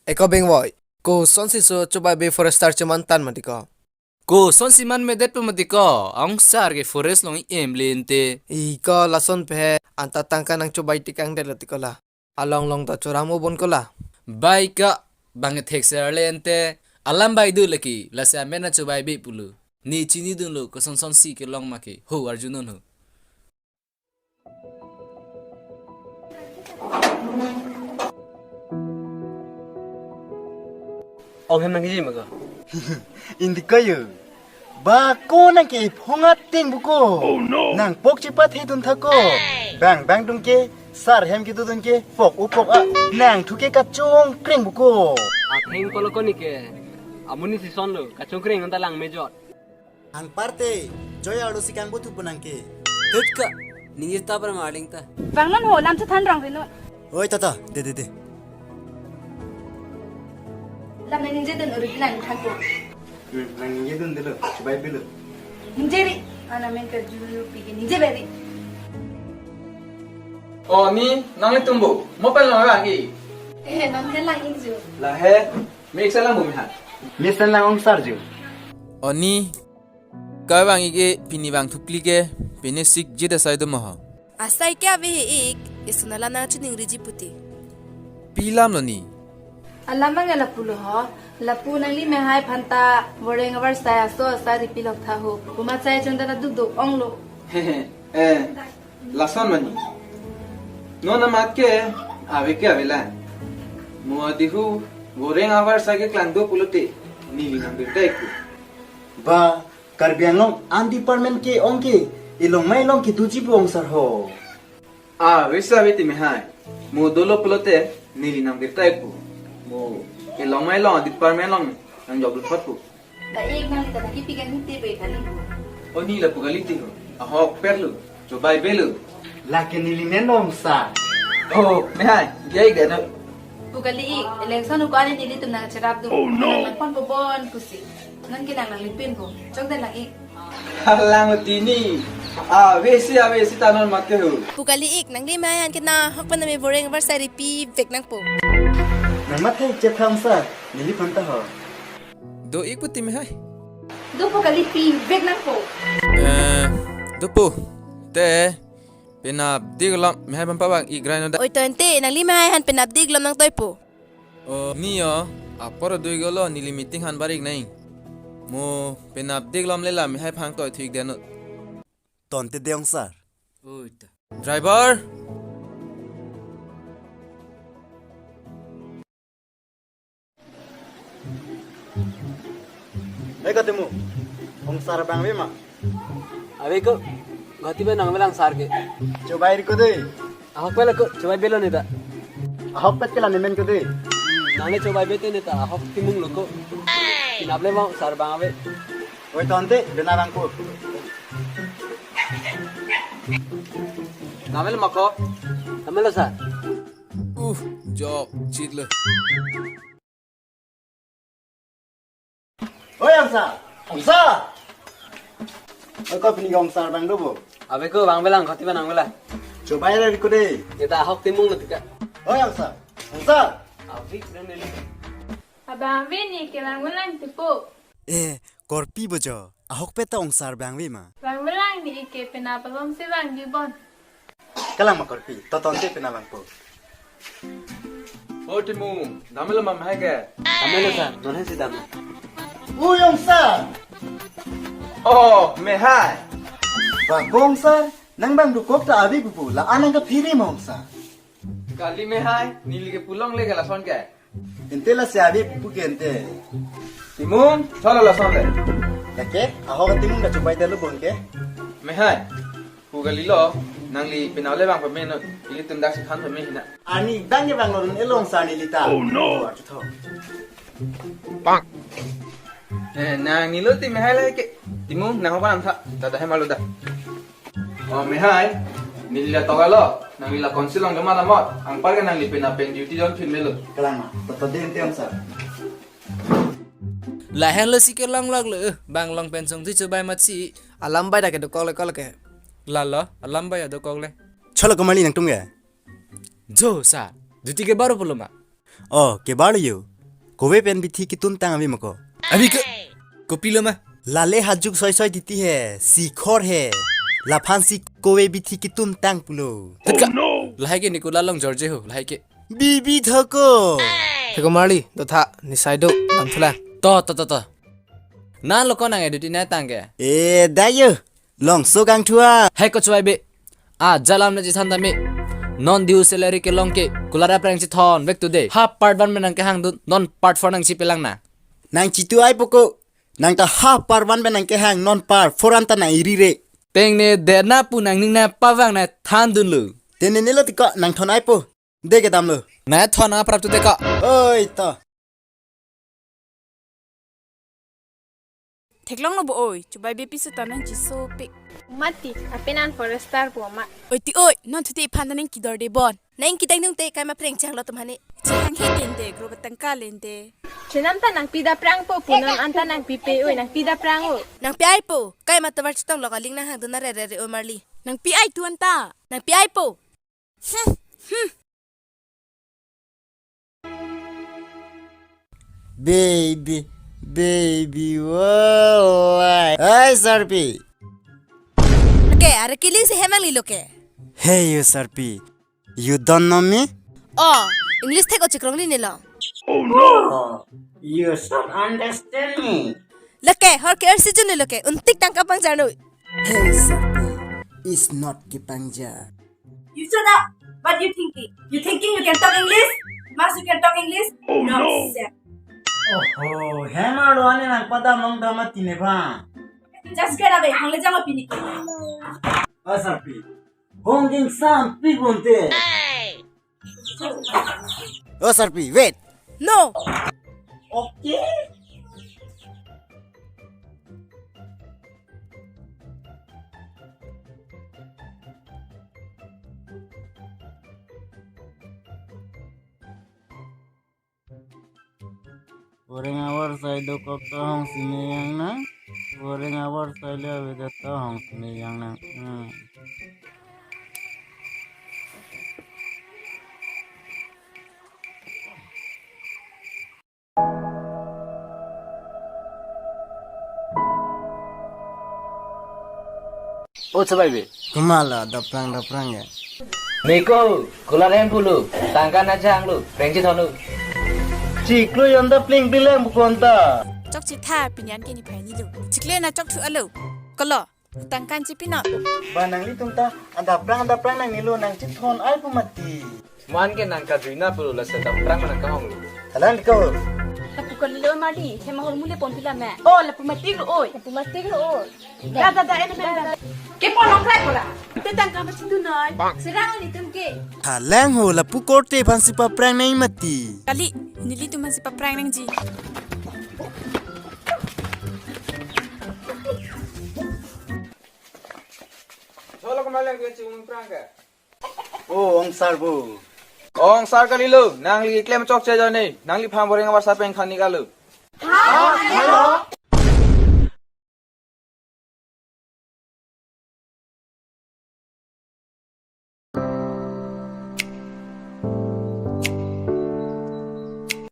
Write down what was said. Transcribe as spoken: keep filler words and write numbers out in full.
Eko bengvoi. Kosonsi so chobaibe forester cheman tan mati ko. Kosonsi man medet po mati ko. Angsar ke forest along i-em le ente. Iko lason pe anta tangka nangchobai tikang det lo ti ko la. Along along ta choram obon ko la. Bai ka bang thek ser le ente. Alam bai do leki. Lasi amen nangchobaibe pulo. Ne chinidunlo kosonsonsi kelong ma ke. Ho arjunon ho. Ong hem nangji ma ko. Indi kayo. Ba ko nangke phongat ting buko. Oh no. Nangpok chipat he dun thako. Bang bang dun ke sar hem ke dun ke pok upok a nangthu ke kachongkreng buko. Atheng polo ko ni ke. Amonit si son lo kachongkreng anta lang mejot. Anparte, joy arlo si kangbo thupo nangke. Tut ka, ningje ta para marling ta. Vangnon ho, lam chethan rong ri non. Oi tata, de de de. Lam nangningjedun ori lang thanpo. Hmm, nangningjedun delo, chibai pilo. Ningje ri, ana men ka julu pigi ningje beri. O ni, nanglitum bo, mo pen lang lagi. Eh, nang pen lang ik ju. Lahei, me ik sa lang bo mehai. Me sen lang ongsar ju. O ni, kevang ik e, pini vang thupli ke, pini sik jit asai do moho. Asai ke ave he ik, esun alam nangchiningriji puti. Pi lam lo ni? Alam mang lapu lo ho, lapu nangli mehai aphanta, voreng avarsai aso asai ripi lok tha ho, puma chai chonda na duk duk ong lo. Eh, lason mani. Non amat ke, ave ke ave lang. Mo adihu, voreng avarsai keklang do pulote, neli nang birta ikpo. Ba, Karbi Anglong an department ke ong ke, ilong mai long ke duji bu ongsar ho. Ah, visa viti mehai. Mo dolo pulote, neli nang birta ikpo. Mo, ilong mai long department long, nang jok dun phot po. Ta ik nangli ta nangkipi kali te be kali. O ni lapu kali te ho. Ahok per lo. Chobai be lo. Lake neli men ongsar. Oh, mehai. Jai gano. Pu kali ik, election ko ani nelitum nangcherap dun. Oh no. Nang pon po bon pusi. Nang ke nang nangli pin po. Chok den lang ik. Halang tini. Ave si, ave si ta non mat ke ho. Pu kali ik, nangli mehai aphan ke nahok pen name voreng avarsai ripi vek nangpo. Nang mat hai chetha ongsar, neli phanta ho. Do ik puti mehai. Do po kali pi vek nangpo. Eh, do po. Te, penap dik lom mehai aphan pavang ik rai no da. Oi to ente, nangli mehai aphan penap dik lom nangtoi po. O, ni yo, apor do ik lo neli meeting aphan bar ik nang. Mo penap dik lom le la mehai aphan toi thu ik den no. Tonte de ongsar. Oi ta. Driver. Hei Katimu, ongsar bang ave ma? Ave ko, Guwahati pen nangvelang sar ke. Chobai ri ko dei. Ahok pet lo ko, chobai belo neta. Ahok pet ke la nemen ko dei. Nangne chobai bete neta, ahok Timung lo ko. Penap le mau sar bang ave. Oi tonte, bena bang ko. Namelo ma ko? Namelo sar. Uh, jok, chit lo. Oi, ongsar! Ongsar! Oi, ko pini ongsar bang do bo? Ave ko bang velang, Guwahati pen nangvelang. Chobai ri ko dei. Neta ahok Timung lo tika. Oi, ongsar! Ongsar! Ave ko dei neli. Abang ave ne ke bang velang tipo. Eh, korpi bo jo. Ahok pet ta ongsar bang ave ma? Bang velang ne ke penap along si bang di bon. Kalang ma korpi, to tonte penap bang po. O Timung, damelo ma mehai ke? Damelo sar, non hai si dam. Ui ongsar! Oh, mehai. Ba ko ongsar, nang bang dukok ta ave pupu, la-an nangkaphere ma ongsar. Kali mehai, neli ke pu longle ke lason ke. Ente lasi ave pupu ke ente. Timung, cholo lason le. Lake, ahok Timung da chobai dalo bon ke. Mehai, pu kali lo, nangli penap le bang pame no, ilitum dak si than pame hina. Ani bang ke bang lo dun e ongsar neli ta. Oh no. Arju tho. Pak. Eh, nang nilo ti mehai lake. Timung, nang apa nang tha? Tada hai malo da. Oh, mehai. Neli la toga lo. Nangli la council along kema lamot. Anpar ke nangli penap pen duty jon phin melo. Kalang ma. Toto din tiang sa. Lahenlo si kelong lok lo. Eh, bang long pen song tu chobai mat si. Alam bai da ke dokok le kol ke. Lalo, alam bai ya dokok le. Cholo kemali nangtum ke. Jo sa. Duty ke baru pulo ma. Oh, ke baru yo. Kove pen bithi ketuntang ave ma ko? Ave ke, kopilo ma? Lale hajuk soi soi titi he, sikhor he. Laphan si kove bithi ketuntang pulo. Tet ka. Lahai ke Nicola Longjorje ho, lahai ke. Bibi thoko. Heko Marli, dotha, nisai do, damthulang. To, to, to, to. Nang lo ko nang edit inai tang ke? Eh, dayo. Longso kangthua. Hai ko chuai be. A, jalam na chethan tame. Non due salary kelong ke, kulat aphrang chethon vek today. Ha part one pen nang kehang dun, non part four nang chipelang na. Nang chitu ai po ko. Nang ta ha part one pen nang kehang, non part four anta nang iri re. Tengne de na pu nangning na pavang na than dunlo. Tengne nelo tiko nang thon ai po. De kedamlo. Na thon aprap tu de ko. Oi to. Theklonglo bo oi, chubai be piso ta nang chisopik. Mati, apenan forester po ma. Oi ti oi, non thute iphan ta nang kidor de bon. Nang kidang nung te kaima preng changlo tum hani. Chehang he den de, gro batang ka len de. Chenam ta nang pida prang po, punam anta nang pipe oi, nang pida prang o. Nang pi ai po, kaima tovar chitong lo kaling nang hang dona re re re o Marli. Nang pi ai tu anta. Nang pi ai po. Hmm, hmm. Baby, baby, walai. Hai, Sarpi. Ke, are kiling si hemang lilo ke. Hey, you Sarpi. You don't know me? Oh, English thek o chikrong li nilo. Oh, you should understand me. Lake, hor ke arsi jun lilo ke. Untik tangka pangjar noi. Hey, Sarpi. It's not kepangjar. You shut up! What you thinking? You thinking you can talk English? Mas you can talk English? Oh, no! Nonsense. Oh, hemar lo ane nang padam long dama tine bang. Just get away. Hangle jama pini. Oh, Sarpi. Hong ding sampi bonte. Oh, Sarpi, wait. No. Okay. Poreng avar sai dokok ta hong sine yang nang. Poreng avar sai le avedet ta hong sine yang nang. Hmm. O chubai be. Kumala daprang daprang ya. Neko, kulat hem pulo, tangka na janglo, preng chethon lo. Chiklo yonda pling bilang bukonta. Chok chetha pinyan ke ni phai ni lo. Chikle na chok thu alo. Kolo. Tangkan chipino. Ba nanglitum ta, adaprang adaprang nangnilo nang chithon ai pu mati. Man ke nang kajui na pulo lasi adaprang nang kahong lo. Halang ko. Lapu kalilo mali, hema hor mule pon pila me. Oh, lapu mati lo oi. Lapu mati lo oi. Da da da ene da da. Ke pon nong krai kola. Te tangka mati tu noi. Serang ni tum ke. Halang ho lapu korte aphan si paprang nang mati. Kali, nelitum aphan si paprang nangji. Cholo kemalen ke chungung prang ke. Oh, ong sar bo. Ong sar kalilo, nangli klem chokche jone, nangliphan poreng avar sai pen khang ni kalo.